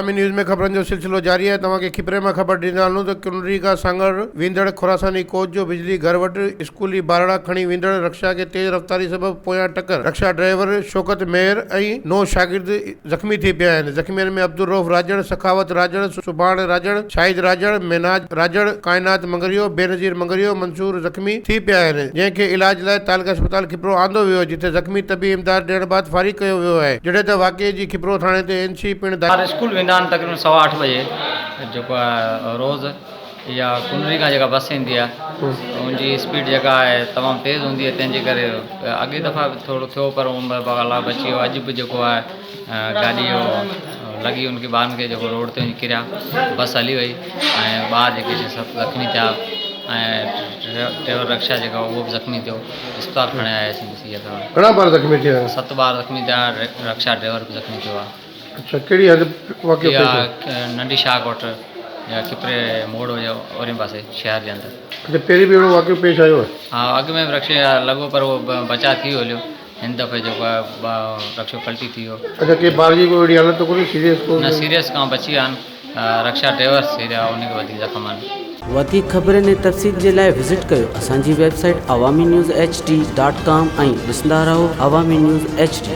عوامي news ۾ خبرن جو سلسلو جاري آهي توهان کي کپري مان خبر ڏيندا هلون ته ڪنري کان سانگهڙ ويندڙ خراساني ڪوچ جو بجلي گهر وٽ اسڪولي ٻارڙا کڻي ويندڙ رڪشا کي تيز رفتاري سبب پويان ٽڪر رڪشا ڊرائيور شوڪت مهر ۽ نو شاگرد زخمي ٿي پيا آهن زخمين ۾ عبدالرئوف راڄڙ، سخاوت راڄڙ، سڀاڻ راڄڙ، شاهد راڄڙ، ميناج راڄڙ، ڪائنات مڱريو، بينظير مڱريو، منصور زخمي ٿي پيا آهن جنهن کي علاج لاء تعلقه اسپتال کپرو آندو ويو جتي زخمي طبي امداد ڏيڻ بعد فارغ ڪيو ويو آهي جڏهن ته واقعي جي کپرو ٿاڻي تي اين سي پڻ ٻار اسڪول ويندا آهن تقريبن سوا اٺ بجي جيڪو آهي روز اها ڪنري کان جيڪا بس ايندي آهي ان جي اسپيڊ جيڪا آهي تمام تيز هوندي آهي تنهن جي ڪري اڳي دفعا به ٿورو ٿيو پر الله بچي ويو اڄ به جيڪو آهي گاڏي جو لڳي ان کي ٻارن کي جيڪو روڊ تي وڃي ڪريا بس هلي وئي ۽ ٻار جيڪي سي سڀ زخمي ٿيا ۽ ڊرائيور رڪشا جيڪا اهو به زخمي ٿيو اسپتال کڻي آياسين گهڻا ٻار زخمي ٿيا؟ ست ٻار زخمي ٿيا رڪشا ڊرائيور به زخمي ٿيو آهي. اڇا ڪهڙي هنڌ واقعو پيش آيو؟ اها ننڍي شاهه ڳوٺ يا کپري موڙ هجي اورين پاسي شهر جي اندر. اڇا پهرين به اهڙو واقعو پيش آيو آهي؟ ها اڳ ۾ به رڪشي لڳو پر اهو بچاء ٿي ويو هليو هن دفعي جيڪو آهي رڪشو پلٽي ٿي ويو. اڇا ڪنهن ٻار جي ڪو اهڙي حالت ته ڪونهي سيريس ڪو؟ نه سيريس کان بچي ويا آهن رڪشا ڊرائيور سيريا ان کي وڌيڪ زخم آهن. وڌيڪ خبرن ۽ تفصيل جي لاء وزٽ ڪيو اسان جي website Awami news H D dot com ۽ ڏسندا رهو عوامي نيوز ايڇ ڊي.